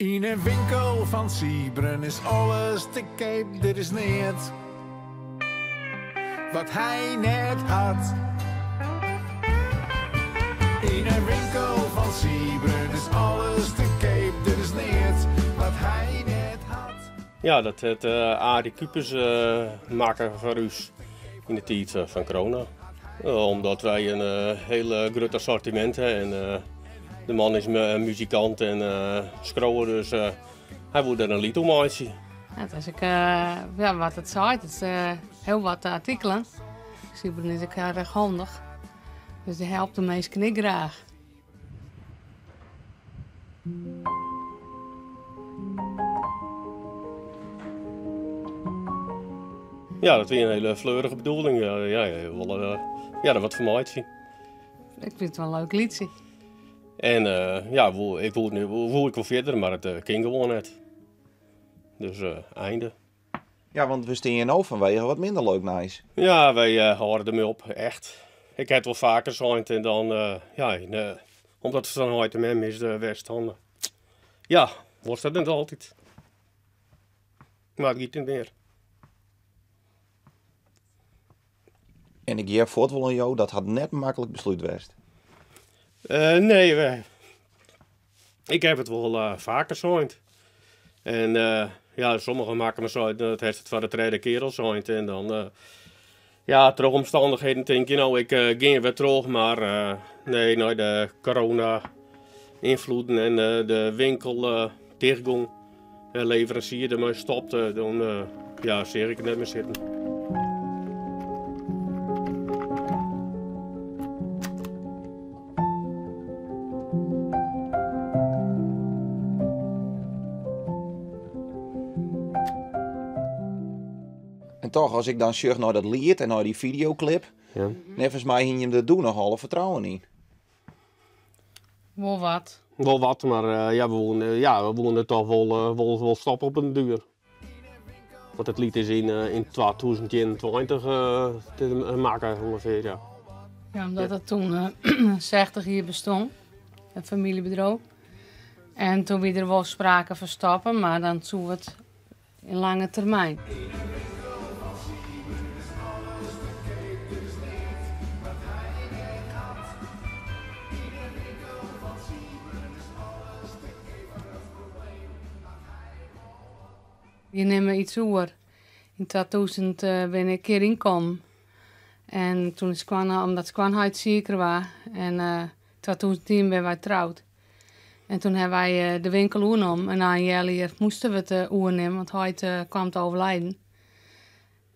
Yn 'e winkel fan Siebren is alles te keap, der is neat wat hy net hat. Yn 'e winkel fan Siebren is alles te keap, der is neat wat hy net hat. Ja, dat hat Arie Kupers makke foar ús yn de tiid fan corona. Omdat wy in hiel grut assortimint ha en de man is muzikant en skriuwer, dus hy woe der in liet oer meitsje. Ja, dat is ek, ja, wat it seit, it is hiel wat artikelen. Siebren is ek erch handich, dus dy helpt de minsken ek graach. Ja, dat wie in hiele fleurige bedoeling. Ja, ja, je wolle ja, der wat fan meitsje. Ik fyn it wol in leuk lietsje. En ja, ik woe ek wol fierder, mar it kin gewoan net. Dus einde. Ja, want we stean hjir no fanwege wat minder leuk nijs. Ja, wy hâlde dermei op, echt. Ik ha it wol faker sein en dan, ja, omdat it fan heit en mem is west, dan, ja, wolst dat net altyd. Mar it giet net mear. En ik hear fuort wol oan jo, dat hat net in maklik beslút west. Nee, ik heb it wol faker sein. En ja, sommigen makken me sein, dat hast it foar de tredde kear al sein. En dan, ja, troch omstannichheden tink je, no, ik gean wer troch, mar nee, nei de corona ynfloeden en de winkel tichtgong en leveransier dermei stopte, dan ja, seach ik it net mear sitten. En toch, as ik dan sjoch nei dat liet en nei dy fideoklip, ja. Neffens my hiene jim der doe noch alle fertrouwen yn. Wol wat. Wol wat, mar ja, we woene, ja, we woene toch wol, wol, wol stoppe op den duer. Want it liet is yn 2021 makke ûngefear, ja. Ja, omdat it toen 60 jier bestong, it famyljebedriuw. En toen wie der wol sprake fan stoppen, mar dan soe it in lange termyn. Je nimme iets oer. Yn 2000 bin ik hjir ynkommen en toen is skoan, omdat skoanheit siker waard en 2010 binne wy troud. En toen hawwe wy de winkel oernommen en nei in healjier moasten we it oernimme, want heit kwam te overlijden.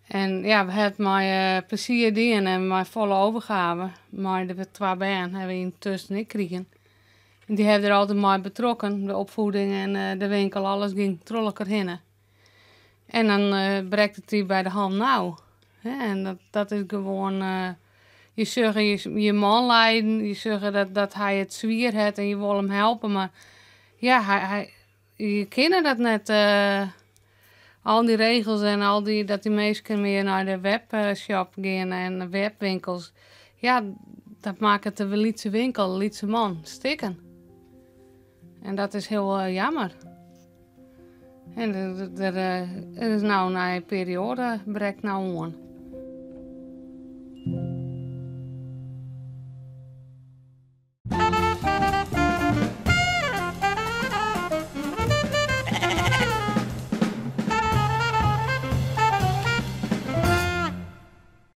En ja, we hawwe it mei plezier dien en mei folle overgave. Mei de twa bern hawwe we yntusken ek krigen. En dy hawwe der altyd mei betrokken, de opvoeding en de winkel, alles gyng troch elkoar hinne. En dan brekt it dy by de han nau. En dat is gewoan, je sjogge je man lijen, je sjogge dat hy it swier hat en je wolle him helpe, mar ja, hy, je kinne dat net. Al dy regels en al dy, dat dy minsken mear nei de webshop geane en de webwinkels, ja, dat makket de lytse winkel, de lytse man, stikken. En dat is hiel jammer. En der is no in nije perioade brekt no oan.